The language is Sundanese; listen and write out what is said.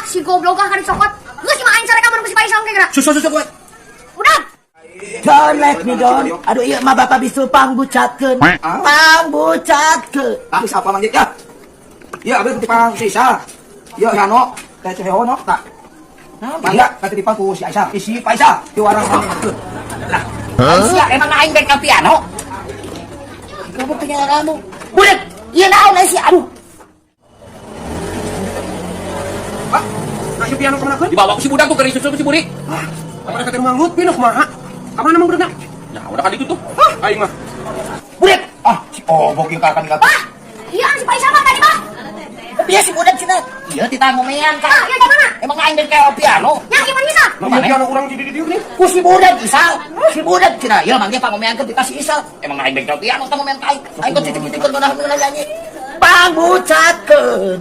Ah, si goblok ah dicokot. Geus mah aing careka mun ku si Paisal engke geura. Susul susul gue. Udah. Don't let me down. Aduh, iya mah bapak bisul pangbucatkeun. Pangbucatkeun. Ah, siapa Mang ya? Ya, abis ketipang si Isa. Ya, Yano, teh ceheo no, tak. Mangga, ketipang ku si Aisyah. Isi Paisa, di warang pangbucatkeun. Lah, sia emang aing bengkel piano. Kamu punya kamu. Budak, iya naon sih, aduh. Pak, nah ieu piano kemana keun? Dibawa ku si budak tuh ke disusul ku si burik. Ah, kamana ka teh Mang Lutfi nu kumaha? Kamana Mang budakna? Ya, udah kan itu tuh. Aing mah. Budak, Ah, si obok yang kakak nih. Bah, iya si Paisal mah tadi mah. Iya si budak cenah. Iya titah ngomean Ah, ka. iya di mana? Emang aing bengkel piano. Ya, gimana bisa? Nah, ieu piano urang di dieu nih. Ku si budak Isal. Si budak cenah. Iya mangge pangomeankeun titah si Isal. Emang aing bengkel piano tah ngomean ka aing. Aing kok titik-titik ngeunah nyanyi. Pangbucatkeun.